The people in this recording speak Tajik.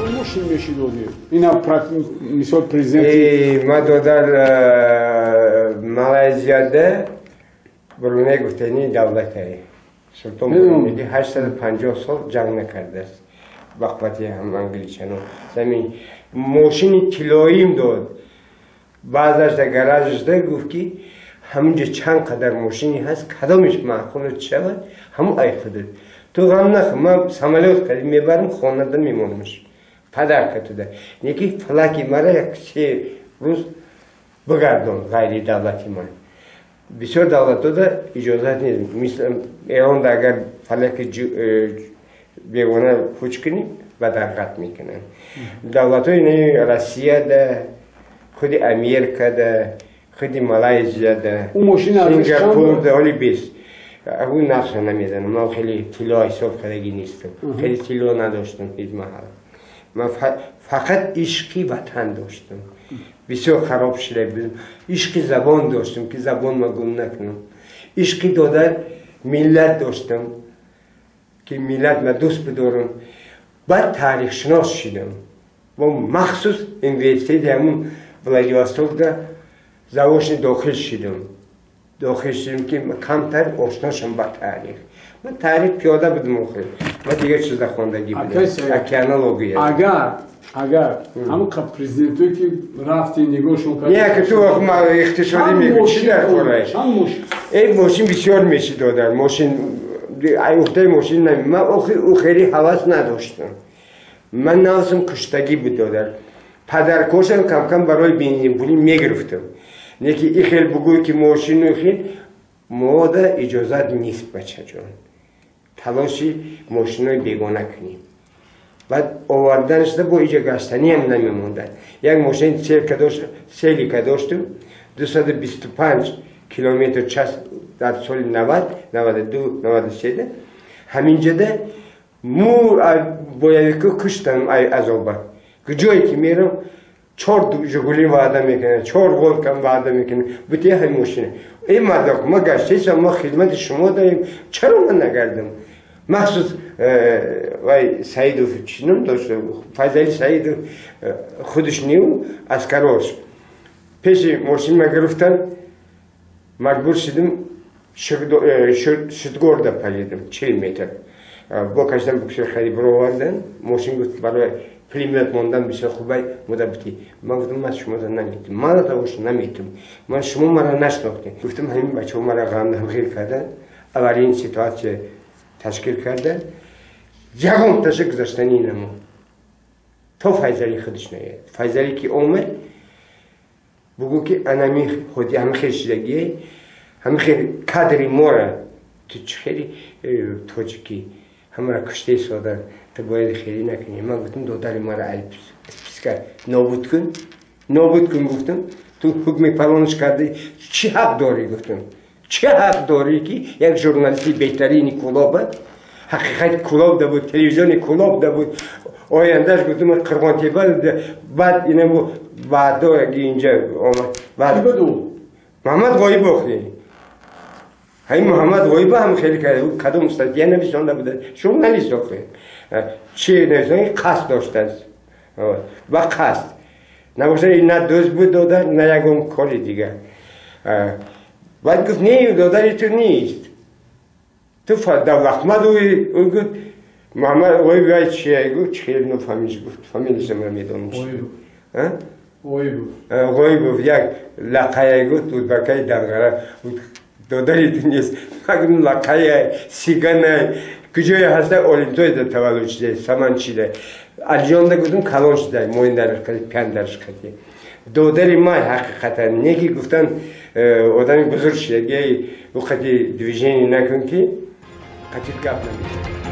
Чанд мошин мешидодӣ? Ина мисол президенти ма додар Малайзияда Бруней гуфтани давлатае. Султон Брунейги 850 сол ҷанг накардааст ба қуввати ҳам англичано. Замин мошини тиллоим дод. Баъзаш дар гаражашда гуфт, ки ҳаминҷо чанд қадар мошини ҳаст, кадомеш маъқулат шавад, ҳамун ай худат. Ту ғам нахӯр, ман самолёт кардем, мебарам, хонада мемонамш. Падарка туда. Неки флаг и мара як 3 рӯз бигардон ғайри давлати ман. Бисёр давлатода иҷозат нест. Мисл Эронда агар флаг и бегона пуч кунӣ, бадарғат мекунанд. Давлатҳои Россияда, худи Америкада, худи Малайзияда, Сингапурда, ҳоли бес. Ӯ нақша намезанам. Ман хеле тилло ҳисоб кардагӣ нестам. Хеле тилло надоштам ҳеҷ маҳал. Ман фақат ишқи ватан доштам. Бисёр хароб шуда будам. Ишқи забон доштам, ки забонма гум накунам. Ишқи додар миллат доштам, ки миллатма дӯст бидорам. Баъд таърихшинос шудам. Бо махсус университети ҳамун Владивостокда заочно дохил шудам. Дохил шудам, ки камтар ошно шам ба таърих. Ман таърих пиёда будам охир. Ман дигар чиза хондагӣ будам. Океанология. Агар ҳамон президентое, ки рафти, нигоҳшон кард. Не, ки ту иқтисодӣ мегӯ, чӣ дар кора? Эй, мошин бисёр меши, додар. Мошин ай ухтаи мошин нами. Ман охи ӯ хеле ҳавас надоштам. Ман нафсам куштагӣ буд, додар. Падаркошам камкам барои бензинпулӣ мегирифтам. Неки и хел бугӯй, ки мошину хел мода иҷозат нест, бачаҷон. Талоши мошинои бегона кунем. Баъд оварданашда бо иҷа гаштаниам намемондад. Як мошини Селика доштум, 225 километр час дар соли 90, 92, 93 ҳаминҷода му боявику куштам ай азоба. Ҷое ки мерам, чор Жигули ваъда мекунад, чор Волкам ваъда мекунад. Бути ҳами мошина. Эй мардак, ма гаштесам, ма хидмати шумо дорем, чаро ман нагардам? Махсус вай Саидов чӣ ном дошт, Файзали Саидов худаш нив аскарош пеши мошин ма гирифтан, маҷбур шудим, Шудгорда паридам 40 метр. Бо кашидан буксир хари бировардан мошин. Гуфт, барои пулемёт мондан бисёр хубай муда бути. Ман гуфтам, ман шуморо наметум, мана тавош наметум, ман шумо мара нашнохтем. Гуфтам, ҳамин бачаҳо мара ғамгин кардан, аварийный ситуация ташкил кардан, ягон таша гузаштанӣ намонд, то Файзалӣ худаш наояд. Файзалӣ ки омад, бугӯ, ки анами ҳами хел шидагие, ҳами хел кадри мора, ту чӣ хели тоҷикӣ ҳамара куштаи содан, ту бояд хеле накунӣ. Ман гуфтам, додари мара списка нобуд кун, нобуд кун. Гуфтам, ту ҳукми фалонш кардӣ, чӣ ҳақ дорӣ? Гуфтам, чӣ ҳақ дорӣ, ки як журналисти беҳтарини Кӯлоба, ҳақиқати Кӯлоб да буд, телевизиони Кӯлоб да буд, ояндаш, гуфтам, Қирғонтепа, баъд инаму баъдо инҷа омад. Баъд Муҳаммад Ғоиб, охи ҳамин Муҳаммад Ғоиба ҳам хеле кард. Кадом статья нависонда буда, журналист охи чи нависон, қасд доштааст, ба қасд набошад, на дӯст буд додар, на ягон кори дигар. Баъд гуфт, не, додари ту нест, ту Давлахмад. Ӯ гуфт, Муҳаммад Ғоиб вай чия? Гуфт, чи хеле нофамиш, гуфт, фамилияша ман медонам. Ғоибов як лақая, гуфт, узбакаи данғара, додари ту нест. Магум лақая сиганай, куҷое ҳаста, Олимтойда таваллуд шуда, Саманчида, Алиҷонда, гуфтам, калон шуда, моиндараш кади, пяндараш кади, додари май ҳақиқатан неки. Гуфтан, одами бузург шидаги, ӯ қати движение накун, ки қатит гап намешавад.